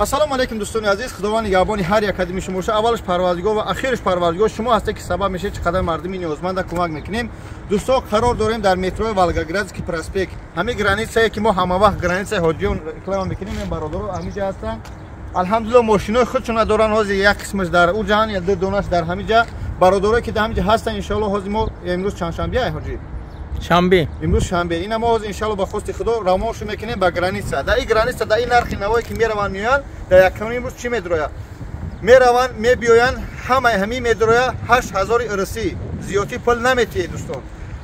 Ассалому алайкум, дӯстони азиз. Худованд нигаҳбони ҳар як қадами шумо боша. Аввалаш Парвардигор ва ахираш Парвардигор. Шумо ҳастед, ки сабаб мешавед, чӣ қадар мардуми ниёзманда кӯмак мекунем. Дӯсто, қарор дорем дар метрои Волгоградский проспект, ҳамин границае, ки мо ҳама вақт границаи ҳоҷиён реклама мекунем. Ин бародаро ҳаминҷа ҳастанд. Алҳамдулилла, мошинои худшона доранд. Ҳозир як қисмаш дар ӯ ҷаҳан, ду донаш дар ҳаминҷа. Бародарое, ки дар ҳаминҷа ҳастанд, иншоалло, ҳозир мо имрӯз чандшанбе, ҳоҷӣ? Шанбе. Имрӯз шанбе. Ина мо ҳозир, иншоалло, ба хости Худо равоншо мекунем ба граница. Дар ин граница, дар ин нархи навое, ки мераванд, меоянд, дар якуми имрӯз чӣ медрояд? Мераванд, мебиёянд, ҳамаи ҳамин медрояд 8000 русӣ. Зиёдтӣ пул наметиҳед, дӯстон.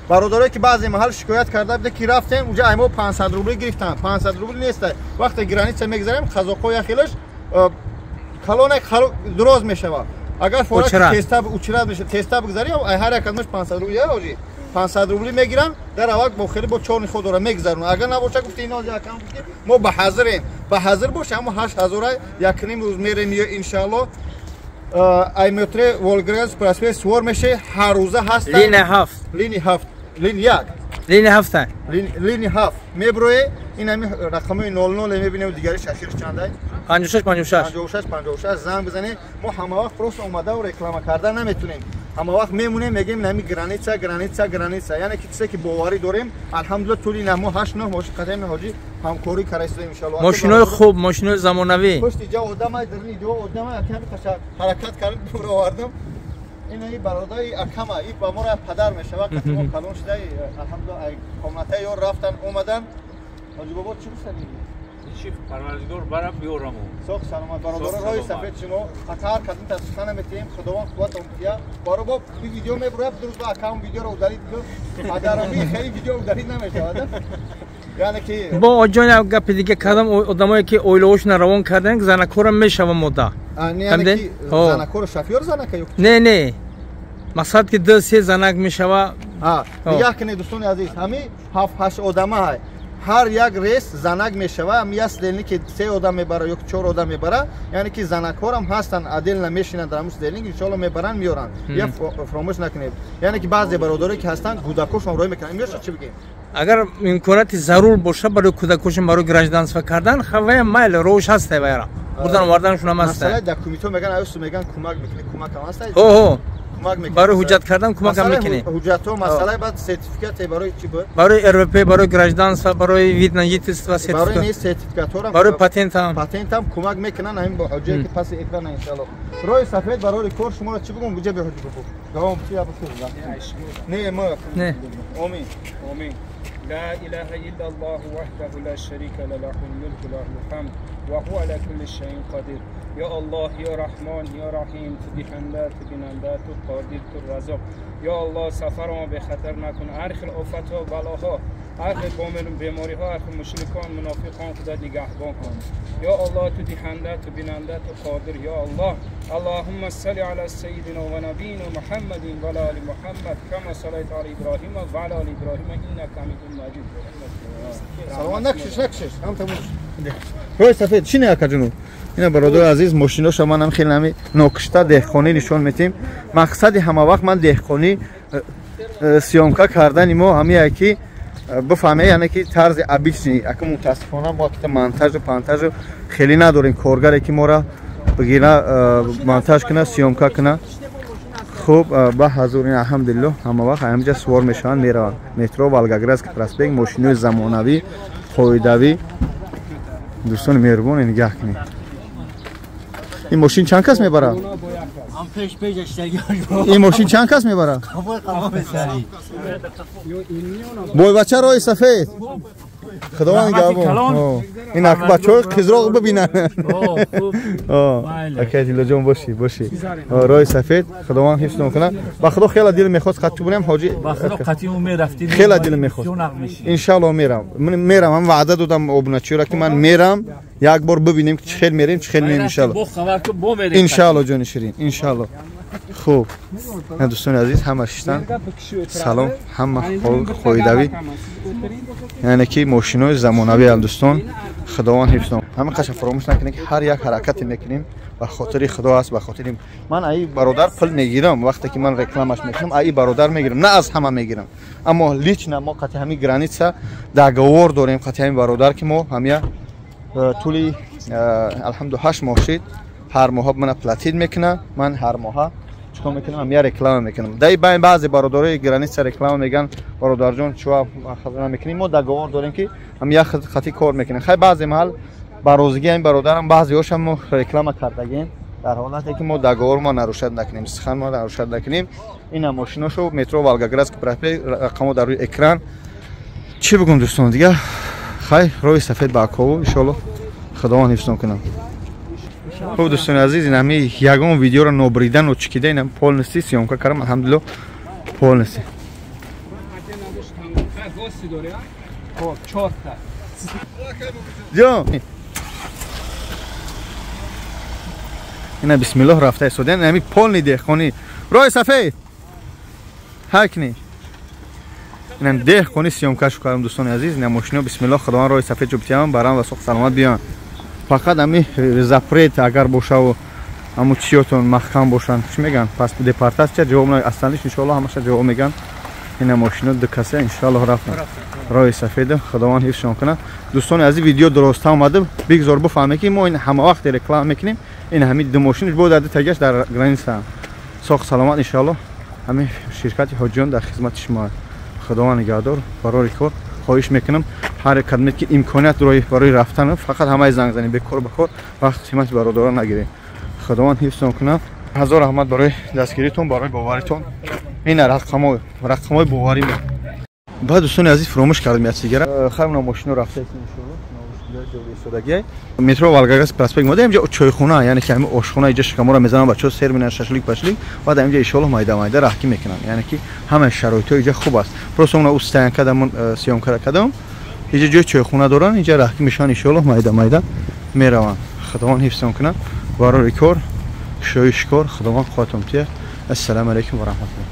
Бародарое, ки баъзе маҳал шикоят карда буде, ки рафтем уҷа, ай мо 500 рубли гирифтанд. 500 рубли неста. Вақте граница мегзарем, қазоқҳо яхелаш калоне дуроз мешавад. Агар фора теста учрат мешавад, теста бигзарӣ, ҳар як кадмаш 500 рубли, ҳоҷӣ, 500 рубли мегиранд. Дар аввал бо хеле бо чорни худ дора мегзаронанд. Агар набоша, гуфти ино якам, гуфти мо ба ҳазирем, ба ҳазир боша. Ҳамо 8000, якним рӯз мерем ё, иншаалло, ай метре Волгоград проспект сувор меше. Ҳар рӯза ҳаст. Линия 7. Линии 7, линии 1. Линия 7. Линии 7 меброe. Ин ҳами рақамои 00 мебинем, дигариш ахирш чандай? 56 56. 56 56. Занг бизанед. Мо ҳама вақт просто омадаву реклама карда наметунем. Ҳама вақт мемонем, мегӯем нами граница, граница, граница, яъне ки чизе, ки боварӣ дорем. Алҳамдулилла, тӯли намо ҳашт нӯҳ мошин қатъи ҳоҷӣ ҳамкорӣ карда, иншалло. Мошинои хуб, мошинои замонавӣ. Пушти ҷа одамай, дарни ҷо одамай, аками қаша ҳаракат кардем, овардам. Ин бародари акама, и ба моро падар мешава, қати мо калон шуда, алҳамдулилла, комнатаи ё рафтан омадан. Ҳоҷи бобо, чӣ гуфтани? Чӣ, Парвардигор барам биёраму. Соқ саломат, бародаро. Роҳи сафед шумо ака, ҳар кадом тасуха наметиҳем. Худованд қувватон тия. Баро бо видео мебурад, дурӯз ба акаун видеоро удалить. Падароби хеле видео удалить намешавад, яъне ки Бо оҷон, як гапи дига кардам. Одамое, ки оилаҳошона равон кардан, занакора мешава мода. Занакоро шофёр занака? Не, мақсад ки ду се занак мешава. Нигаҳ кунед, дӯстони азиз, ҳамин ҳафт ҳашт одама ҳай, ҳар як рейс занак мешава. Як сидельник ки се одам мебара ё чор одам мебара, яъне ки занакҳорам ҳастанд, отдельно мешинанд дар ҳамун сидельник, иншоалло, мебаранд, меоранд. Я фаромӯш накунед, яъне ки баъзе бародаре, ки ҳастанд, кӯдакошон роҳӣ мекунанд. Меоша, чӣ бигем? Агар имконияти зарур боша барои кӯдакошон, барои гражданство кардан, вая майл роҳш ҳаста, ваяра бурдан оварданашонам ҳаста. Масъалаи документҳо меган, аюсу меган, кӯмак мекунед, кӯмакам ҳаста? Ҳо. Кӯмак мекунед? Барои ҳуҷҷат кардан кӯмакам мекунем. Ҳуҷҷатҳо, масъалаи баъд сертификате барои чӣ буд? Барои РВП, барои гражданство, барои вид на жительство. Барои не, сертификатҳоро. Барои патентам. Патентам кӯмак мекунанд ҳамин бо ҳоҷие, ки паси экрана, иншалло. Роҳи сафед, барои кор шуморо чӣ бигӯм? Буҷа беҳоҷи бубу давом чи не мо. Не. Омин. Омин. لا إله إلا الله وحده لا شريك له، له الملك، له الحمد وهو على كل شيء قدير. يا الله، يا رحمن، يا رحيم، تو دهنده، تو بیننده، تو قادر، تو رزاق. یا الله، سفر ما به خطر نکن. هر خیل آفت ها، بلاها، هر خیل بیماری ها، هر خیل مشرکان، منافقان، خدا نگهبان کن. یا الله، تو دهنده، تو بیننده، تو قادر، یا الله. اللهم صل على سيدنا ونبينا محمد وعلى ال محمد كما صليت على ابراهيم وعلى ال ابراهيم انك حميد مجيد. Саломат. Накшиш, накшиш, ҳам тамош. Роҳи сафед чӣ не, акаҷуну? Ина, бародари азиз, мошиноша манам хеле ҳами нокишта деҳқонӣ нишон метиҳем. Мақсади ҳама вақт ман деҳқонӣ съёмка кардани мо ҳамияе, ки бифаҳме, яъне ки тарзи обычный. Ака, мутаассифона, мо акита монтажу пантажу хеле надорем, коргаре, ки мора бигира, монтаж куна, съёмка куна. Хуб, ба ҳазур, ин, алҳамдулиллоҳ, ҳама вақт ҳаминҷа сувор мешаванд, мераванд. Метро Волгоградский проспект, мошинои замонавӣ, қоидавӣ. Дӯстони меҳрубон, нигаҳ кунед, ин мошин чанд кас мебарад? Ин мошин чанд кас мебарад? Бойбача, роҳи сафед, Худованд нигаҳбон. Ин бачаҳои қизроқ бибинанд. Акай Дилоҷон, бошӣ, бошӣ. Роҳи сафед, Худованд ҳифзтон кунад. Ба Худо, хеле дил мехост қатъи бурем, ҳоҷи. Хеле дил мехост. Иншалло, мерам, мерам. Ҳам ваъда додам обуначиёра, ки ман мерам, як бор бибинем, ки чӣ хел мерем, чӣ хел меем, иншалло. Иншалло, ҷони ширин, иншалло. Хуб, дӯстони азиз, ҳама шиштан. Салом, ҳама қоидавӣ, яъне ки мошинои замонавӣ. Дӯстон, Худованд ҳифзтон. Ҳамин қаша фаромӯш накунед, ки ҳар як ҳаракате мекунем, ба хотири Худо аст, ба хотири ман аи бародар пул мегирам. Вақте ки ман рекламаш мекунам, аи бародар мегирам, на аз ҳама мегирам, аммо лично мо қати ҳамин граница договор дорем, қати ҳамин бародар, ки мо ҳамия тӯли алҳамду 8 моҳ шид, ҳар моҳ мана платить мекунам, ман ҳар моҳа чикор мекунам, я реклама мекунам. Дай байн баъзе бародарои граница реклама меган, бародарҷон чуа хазина мекунем, мо договор дорем ки ҳам як хати кор мекунем. Хай баъзе маҳал ба розигӣ ин бародарам баъзеҳошам мо реклама кардагем, дар ҳолате ки мо договор мо нарушать накунем, сухан мо нарушать накунем. Ина мошиношо метро Волгоградский проспект, рақамо дар рӯи экран. Чӣ бигӯм дӯстон дигар, хай роҳи сафед ба Акову иншоалло худованд ҳифзон кунам. Хуб дӯстони азиз, ин ҳами ягон видеоро нобридану чикида, ина полностью съёмка кардам, алҳамдулилло полностью. Ҷон ина бисмиллоҳ рафта истодем, ҳами полный деҳқонӣ роҳи сафед ҳакни. Инам деҳқонӣ съёмкашу кардам дӯстони азиз, ина мошино бисмиллоҳ худованд роҳи сафед ҷубтиям барам ва соқ саломат биён. Фақат ҳами запрет агар бошаву ҳаму чиётон маҳкам бошанд, чӣ меган, пас депортатсия ҷавоб асланиш иншоалло ҳамаша ҷавоб меган. Ина мошино ду каса иншоалло рафтан роҳи сафеда, худованд ҳифзшон кунад. Дӯстони азиз, видео дуростта омада, бигзор бифаҳме ки мо ин ҳама вақт реклама мекунем. Ин ҳами ду мошин бо дар ду тагаш дар граница. Соқ саломат иншоалло ҳами ширкати ҳоҷиён дар хизмати шумо. Худованд нигаҳдор, барори кор хоҳиш мекунам ҳар кадмет ки имконият барои рафтан фақат ҳамаи занг занем, бекор ба кор вақт хизмати бародарон нагирем. Худованд ҳифзтон кунад. Ҳазор раҳмат барои дастгиритон, барои боваритон. Ин рақамҳои боварӣ. Баъд дӯстони азиз фуромӯш кардем як чизгара. Хайр, мона мошино рафта иншоалло. Метро Волгоградский проспект мода инҷа чойхона, яъне ки ҳами ошхона, инҷа шикамора мезананд бачаҳо, сер менан, шашлик пашлик, баъд инҷа иншоалло майда майда раҳкӣ мекунанд. Яъне ки ҳама шароитҳо инҷа хуб аст. Просто она стоянка дамон съёмка кардам. Инҷа ҷои чойхона доранд, инҷа раҳкӣ мешаванд иншоалло майда майда мераванд. Худованд ҳифзтон кунад. Барори кор, кушоиши кор, Худованд қувватон тия. Ассалому алайкум ва раҳматуллоҳ.